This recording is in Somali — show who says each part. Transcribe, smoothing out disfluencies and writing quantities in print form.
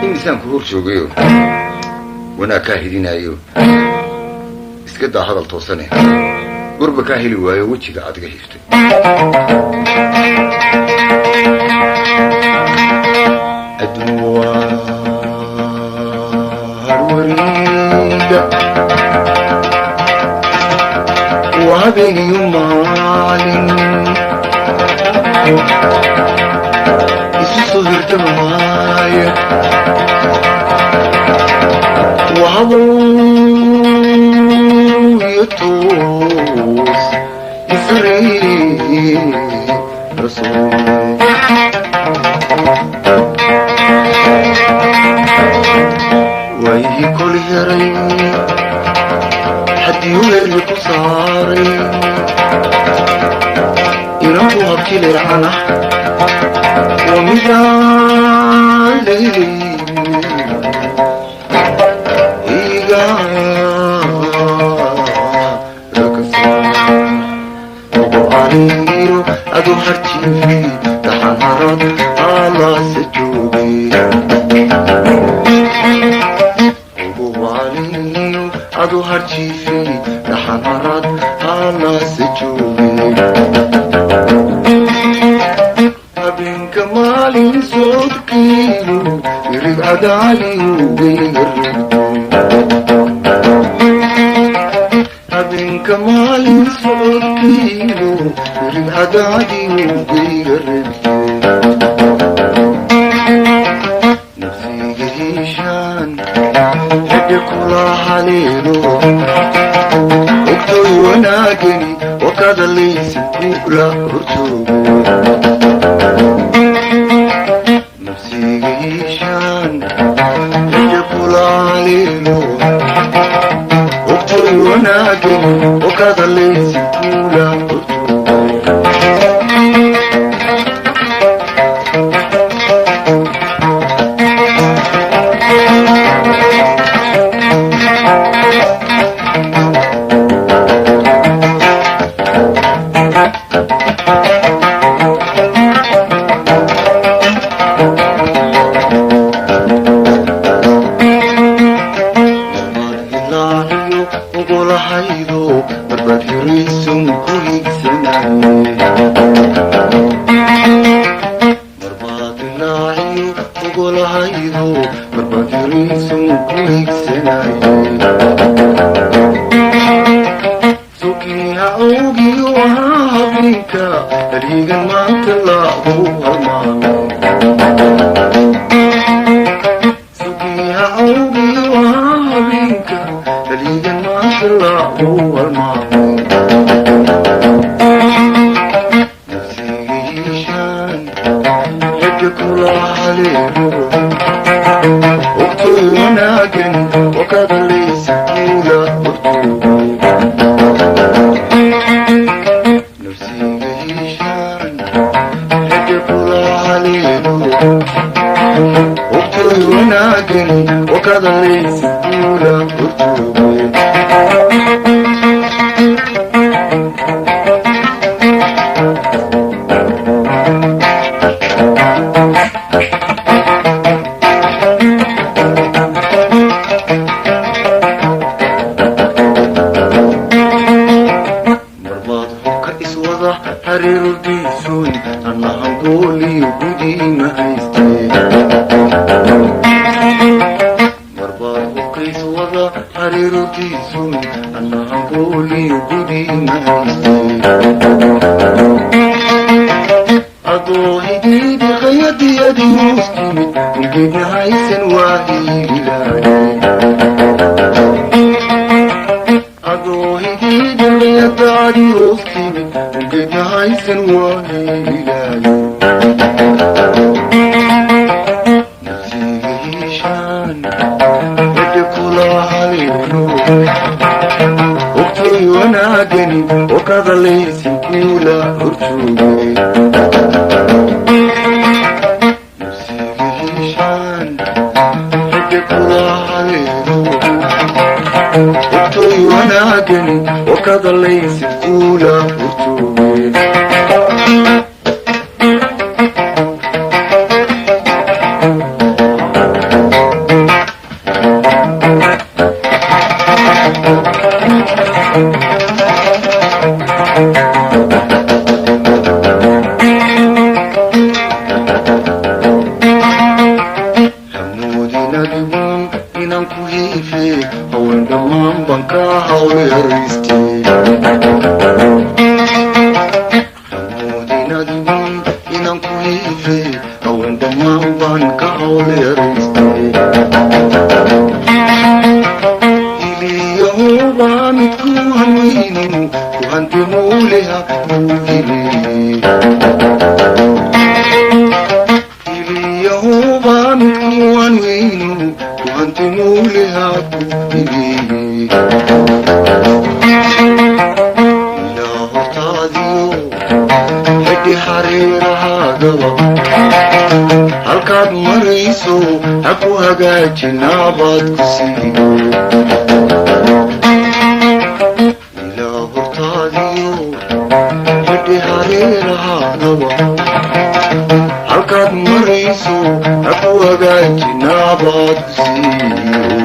Speaker 1: Imisaanku hor joogayo wanaag kaa hidinaayo, iska daa hadal toosane, gurba kaa heli waayo, wejiga adiga hiftay. Adduun waa harwareega, waa habeeniyo maalin isu soo hirtamaaya, waa habow iyo toos isree rasuul. Waayihii kol heray haddii u herli ku saaray, inanku habjileecana waa midaan laylay iga ogo-aniiro adu harjiifi daxanharad alaase joogay. Ogo-aniiro adu harjiifi daxanharad alaase joogay. Habeenka maalin socodkiilu irig cadaaliugayga rugto. Habeenka maalin socodkiilu irig cadaadiugayga rugto. Nafsiga hiishaan xidhi kula haleelo, ogtoy wanaagani wakadalaysin kula horjoogo. Nafsiga hiishaan xidhi kula haleelo, ogtoy wanaagani wakadalaysin kula horjoogo. Marbaad hilaaciyo ogolahaydo, marbaad hiraysun ku higsanaye. Marbaad hilaaciyo ogolahaydo, marbaad hiraysun ku higsanaye. Sukiha awgiyo ahaa habeenka haliigan maanta laagu halmaamay. Sukiha awgiyo ahaa habeenka haliigan maanta laagu halmaamay. Nafsiga hiishaan xidhi kula haleelo, ogtoy wanaagan wakadalaysa kuula horjoogo. Nafsiga hiishaan xidhi kula haleelo, ogtoy wanaagan wakadalaysa kuula horjoogo. Marbaad hubka iswada hareerdiisoy, anahangooliyo gudiima haystee. Marbaad hubka iswada hareerdiisoy, anahangooliyo gudiima haystee. Adoo hidiidi qayadiyadi hoos timid, ungeedna haysan waa hiililaaye. Adoo hidiidhaqyadaadi hoos timid, ungeedna haysan waa hiililaaye. Nafsiga hiishaan xidhi kula haleelo, ogtoy wanaagani wakadalaysin kuula horjoogay. Nafsiga hiishaan xidhi kula haleelo, ogtoy wanaagani wakadalaysin kuula horjoogay. ka howlyaraystay. Hiliyahoobaa midku hanweynu ku hanti mawliha kuu hibeeyey. Hiliyahoobaa midku hanweynu ku hanti mawliha kuu hibeeyey. Ilaa hortaadiyo xidhi xariirahaagaba, halkaad marayso ha ku hagaajinaabaad ku siiyo. Ilaa hortaadiyo xidhi xariirahaagaba, halkaad marayso ha ku hagaajinaabaad ku siiyo.